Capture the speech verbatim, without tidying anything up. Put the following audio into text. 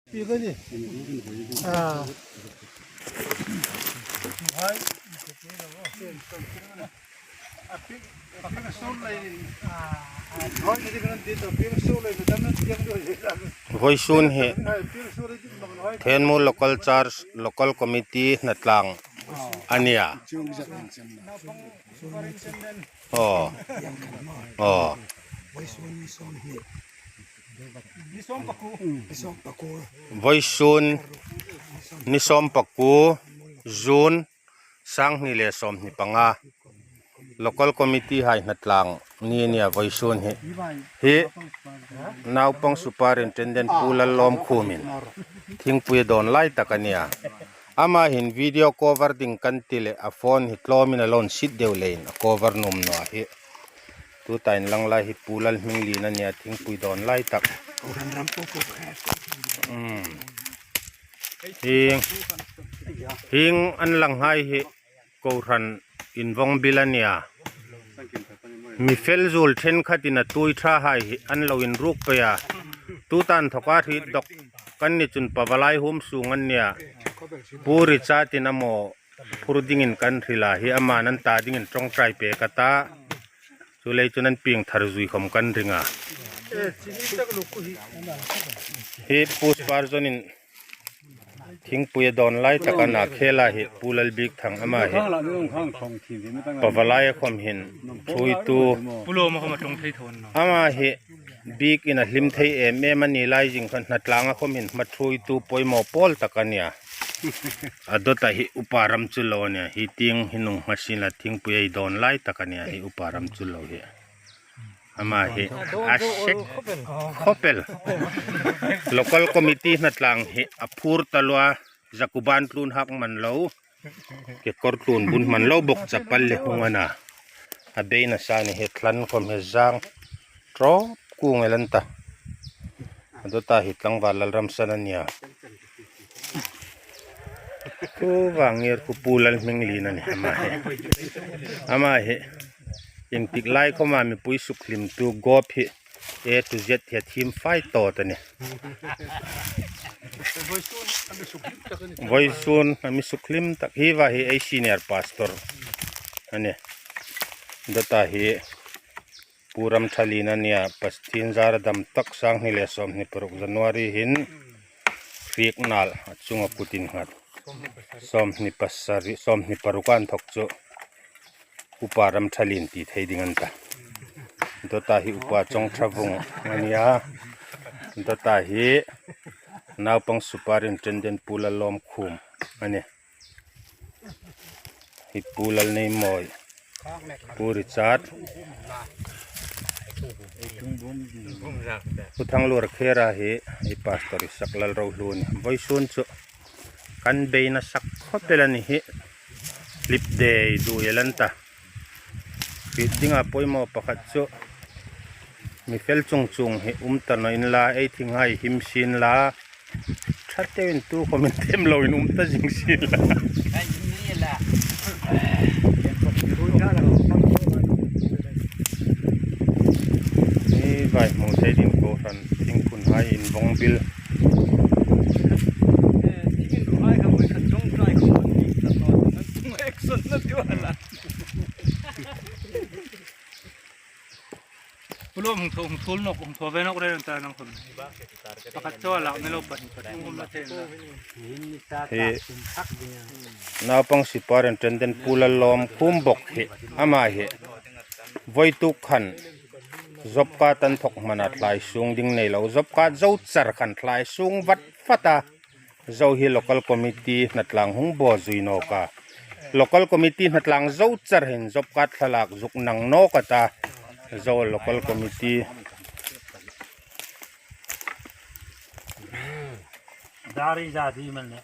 Pi ka ni. Ah. Vawisun hi Thenmuol local church, local committee hnatlang a nia. Aw. Aw. Vawisun ni sawmpakuo June, sanghni le sawmhni panga. Local committee hai hnatlang ni a nia vawisun hi. Hi naupang superintendent Pu Lallawmkhumin thingpui a dawn lai tak a nia. Ama hin video cover ding kan ti le a phone hi tlawmin a lo insit deu leiin a cover nuom naw a hi. Tuta inlang lai hi Pu Lalhminglien a nia, thingpui dawn lai tak. Hmm. Hieng, hieng an lang hai hi kohran invawng bil a nia. Mi fel zuol ṭhenkhatin a tuoi ṭha hai hi an lo inruk pei a. Tuta inthoka hriet dawk kan ni chun pavalai hum sung an nia. Pu Richard-in a maw phur dingin kan hril a, hi aman an ta dingin ṭawngṭai pek a ta. Chuleiin chun an pieng thar zui khawm kan ring a. Hi Pu Sparzonin thingpui a dawn lai tak a na khela hi Pu Lalbikthang ama hi. Pavalai khawm hin ṭhuoitu. Ama hi bikin a hlim thei em em a ni lai zing khan hnatlanga khawm hin hma ṭhuoitu poimaw pawl tak a nia. A dawta hi Upa Ramchullo a nia, hi tieng hi nung hma sin la thingpui ei dawn lai tak a nia hi Upa Ramchullo hi. Ama hi a sek khawp el. Local committee hnatlang hi a phur taluo a, zakuban tlun hak man lo. Kekawr tlun bun man lo bawk, chapal le hung a na. A beina sa ni hi thlan khawm hi zang ṭawp kung el an ta. A dawta hi tlangval Lalramsan a nia. Khu vang ngir khu Pu Lalhminglien a ni ama hi. Ama hi. Iengtik lai khawma mipui sukhlimtu gawp hi. A to Z hi a thiem fai tawt a nih. Vawisun a mi sukhlim tak hi va hi ei senior pastor a nih. Dawta hi Pu Ramthalien a nia, Pathien zara dam tak sanghni le sawmhni paruk January hin hriek nal a chunga kutin nghat. Sawmhni pasari, sawmhni paruk an thawk chu Upa Ramthalien ti thei ding an ta. Dawta hi Upa Chawngthavung a nia. Dawta hi naupang superintendent Pu Lalawmkhum a nih. Hi Pu Lalneimawi, Pu Richard, Pu Thangluar khera hi, hi pastor Isak Lalrohlu ni. Vawisun chu kan beina sak khawp el a ni hi. Hlip dei duoi el an ta. Hriet dinga poimaw pakhat chu mi fel chung chung hi um ta naw inla, ei thinghai him sien la. Ṭha tein tu khawmin tem loin um ta zing sien la. Ni vai hmu thei ding kohran thingphun hai invawng bil. Pu Lawm, hung thaw, hung thaw nawk, hung thaw ve nawk reng ta nang khun. Pakhat chaw a lak ni lo, pakhat, pakhat hung um la thei la. Hi naupang superintendent Pu Lalawmkhum bawk hi, ama hi. Vawituk khan job card an thawk hmana thlai sung ding nei lo. Job card zo char khan thlai sung vat vat a. Zo hi local committee hnatlang hung baw zui nawk a. Local committee hnatlang zo char hin job card thlalak zuk nang nawk a ta. Zo local committee. Dari za di man le.